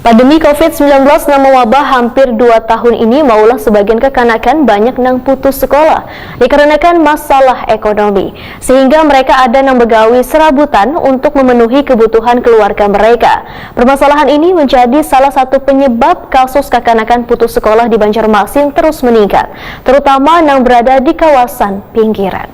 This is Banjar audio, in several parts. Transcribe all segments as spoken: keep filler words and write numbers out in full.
Pandemi covid sembilan belas nang mewabah hampir dua tahun ini maulah sebagian kekanakan banyak nang putus sekolah dikarenakan masalah ekonomi, sehingga mereka ada nang begawi serabutan untuk memenuhi kebutuhan keluarga mereka. Permasalahan ini menjadi salah satu penyebab kasus kakanakan putus sekolah di Banjarmasin terus meningkat, terutama nang berada di kawasan pinggiran.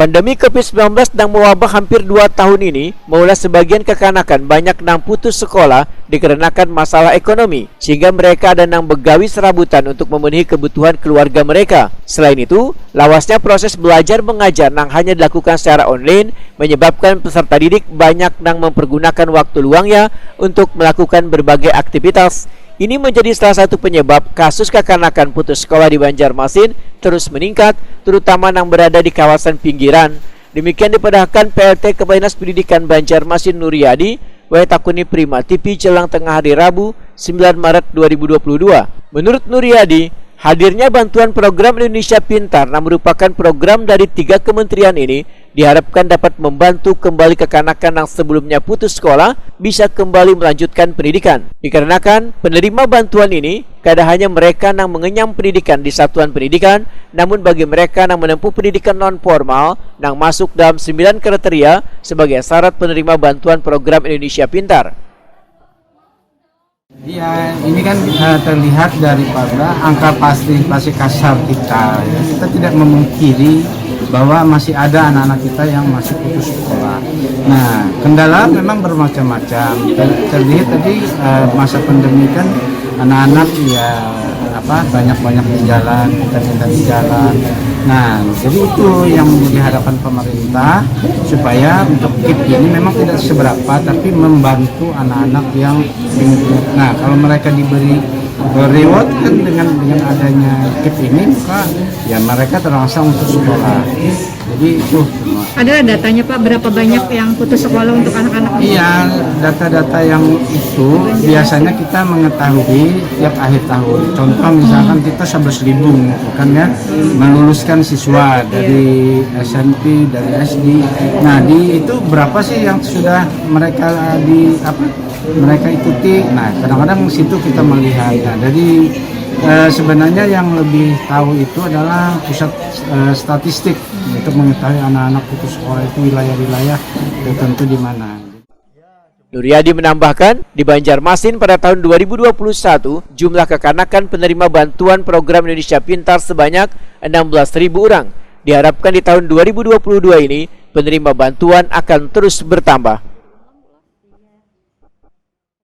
Pandemi covid sembilan belas nang mewabah hampir dua tahun ini maulah sebagian kekanakan banyak nang putus sekolah dikarenakan masalah ekonomi, sehingga mereka ada nang begawi serabutan untuk memenuhi kebutuhan keluarga mereka. Selain itu, lawasnya proses belajar mengajar nang hanya dilakukan secara online menyebabkan peserta didik banyak nang mempergunakan waktu luangnya untuk melakukan berbagai aktivitas. Ini menjadi salah satu penyebab kasus kakanakan putus sekolah di Banjarmasin terus meningkat, terutama nang berada di kawasan pinggiran. Demikian dipadahkan P L T Kepala Dinas Pendidikan Banjarmasin Nuriadi, wayah takuni Prima T V jelang tengah hari Rabu, sembilan Maret dua ribu dua puluh dua. Menurut Nuriadi, hadirnya bantuan program Indonesia Pintar yang merupakan program dari tiga kementerian ini diharapkan dapat membantu kembali kekanakan yang sebelumnya putus sekolah bisa kembali melanjutkan pendidikan. Dikarenakan penerima bantuan ini kada hanya mereka yang mengenyam pendidikan di satuan pendidikan, namun bagi mereka yang menempuh pendidikan non formal yang masuk dalam sembilan kriteria sebagai syarat penerima bantuan program Indonesia Pintar. Ya, ini kan uh, terlihat daripada angka partisipasi kasar kita. Ya. Kita tidak memungkiri bahwa masih ada anak-anak kita yang masih putus sekolah. Nah, kendala memang bermacam-macam. Terlihat tadi uh, masa pandemi kan anak-anak ya apa banyak-banyak di jalan, kita kita di jalan. Nah, jadi itu yang diharapkan pemerintah supaya untuk kip ini memang tidak seberapa tapi membantu anak-anak yang Nah, kalau mereka diberi reward kan dengan dengan adanya kip ini, maka ya mereka terangsang untuk sekolah. Jadi itu semua. Ada datanya Pak berapa banyak yang putus sekolah untuk anak-anak? Iya, data-data yang itu biasanya kita mengetahui tiap akhir tahun. Contoh misalkan hmm. kita sebelas ribu kan ya meluluskan siswa dari S M P, dari S D. Nah, di itu berapa sih yang sudah mereka di apa mereka ikuti. Nah, kadang-kadang situ kita melihat. Nah, jadi eh, sebenarnya yang lebih tahu itu adalah pusat eh, statistik untuk mengetahui anak-anak putus sekolah itu wilayah-wilayah tertentu di mana. Nuryadi menambahkan, di Banjarmasin pada tahun dua ribu dua puluh satu, jumlah kekanakan penerima bantuan program Indonesia Pintar sebanyak enam belas ribu orang. Diharapkan di tahun dua ribu dua puluh dua ini, penerima bantuan akan terus bertambah.